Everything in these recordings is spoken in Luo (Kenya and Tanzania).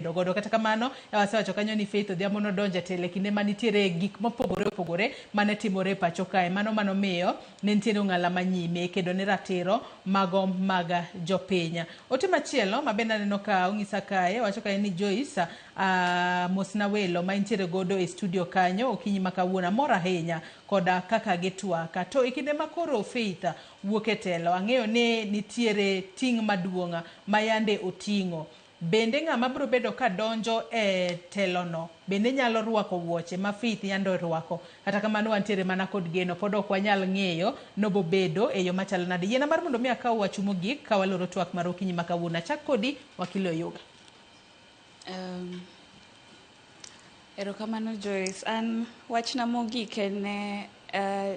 Godo kata kamano, wasewacho kanyo ni Faith Odhiambo nodonjo e telo e kinde manitiere gik mopogore opogore mane timore e pacho kae. Mano manomiyo ne nitiere ong'ala manyime kedo ne ratiro mago mag jopiny. Ote machielo ma bende aneno ka ong'isa kae wacho kae ni Joyce, mosna welo ma intiere godo e studio kanyo okinyi ma kawuono. Amor ahinya koda kaka gitwak. To e kinde ma koro Faith wuok e telo, ang'eyo ni nitiere ting' maduong' ma yande oting'o. Bende ng'ama biro bedo ka donjo e telono bende nyalo rwako wuoche ma Faith yande orwako? Kata kamano, wantiere mana kod geno, pod ok wanyal ng'eyo nobobedo e yo machalo nade. Yiena mar mondo mi akaw wachu mogik ka waloro twak mar okinyi ma kawuono. Achak kodi, Wakili Oyuga. Erokamano Joyce. An wachna mogik en ne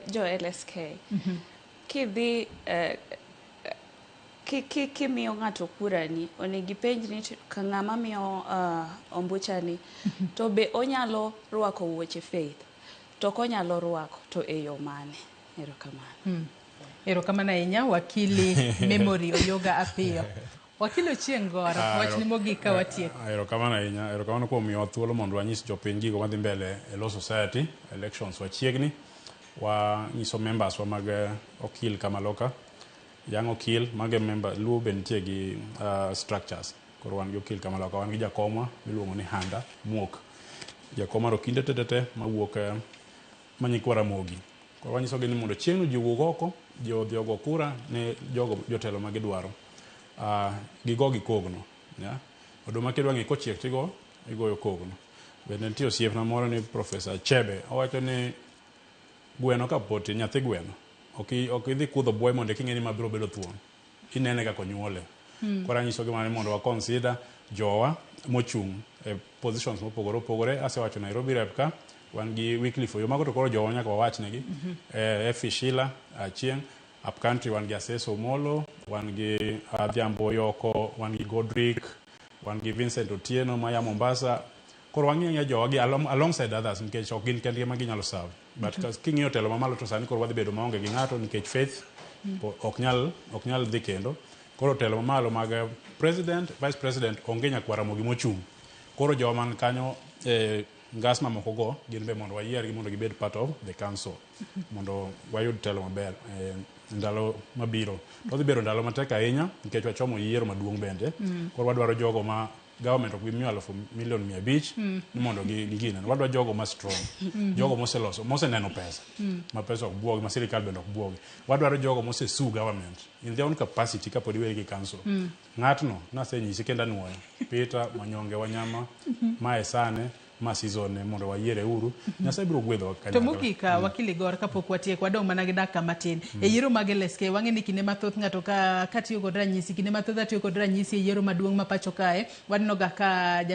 jo LSK. Kidhi kimiyo ng'ato kurani, onego ipenj ni ka ng'ama miyo ombuchani to be onyalo rwako wuoche Faith? To konyalo rwako to e yo mane? Erokamano. Erokamano ahinya, Wakili Memory Oyoga Apiyo. Wakili Ochieng' Goro, wachni mogik ka watieko. Erokamano ahinya. Erokamano kuom miyowa thuolo mondo wanyis jopiny gigo madhi mbele e Law Society. Elections wachiegni. Wanyiso members wa mag okil kamaloka. Young okil, mage member, Luo be nitie gi structures. Koro wan gi okil kamaloka, wan gi jakomwa miluongo ni Handa Muok. Jakom mar okinde tetete mawuok manyikwa Ramogi. Koro wanyisogi ni mondo chieng'no ji owuog oko, ji odhi ogo kura ne jogo jotelo ma gidwaro. Gigo gi kogno. Yeah? Oduma kidwa ng'e kochiek tigo, igoyo kogno. Bende nitie osiepna moro ni Professor Chebe, owacho ni gweno kapod tin, nyathi gweno, ok idhi kudho buoye mondo eka ing'e ni ma biro bedo thuon. Inene kaka onyuole. Koro anyisogi mana ni mondo wa consider jowa mochung' e positions mopogore opogore. Asewacho Nairobi Rep ka, wan gi Wycliffe Oyoo. Mago to koro jowa nyaka wawach negi. Effie Sheila Achieng', up country wan gi Aseso Omolo, wan gi Adhiambo Oyoko, wan gi Godrick, wan gi Vincent Otieno maya Mombasa. Koro wang'iyo ang'iya jowa gi alongside others nikech ok gin kendgi ema ginyalo serve. But king'iyo telo mamalo to sani koro wadhi bedo maonge gi ng'ato nikech Faith ok nyal dhi kendo. Koro telo mamalo mag president, vice president onge nyakwar Ramogi mochung'. Koro jowa man kanyo e ngas mamoko go gin be mondo wayiergi mondo gibed part of the council mondo wayud telo maber e ndalo mabiro. To odhi bedo ndalo matek ahinya nikech wachomo yiero maduong' bende. Koro wadwaro jogo ma government ok bi miyo alufu milion 500 ni mondo gi gine. Wadwa jogo ma strong, jogo moseloso, moseneno pesa, ma pesa ok buogi, ma sirikal bende ok buogi. Wadwaro jogo mose sue government in their own capacity kapod iweri gi council. Ng'atno nasenyisi kendo anuoyo. Peter Manyonge Wanyama, ma e sane, ma season ne mondo wayiere uru. Nyasaye biro gwedhowa To kanyakla. mogik, Wakili Gor, kapok watieko, wadong' mana gi dakika matin. E yiero mag LSK, wang'e ni kinde mathoth ng'ato ka katiyo kod ranyisi, kinde mathoth atiyo kod ranyisi e yiero maduong' ma pacho kae, waneno ga ka jatend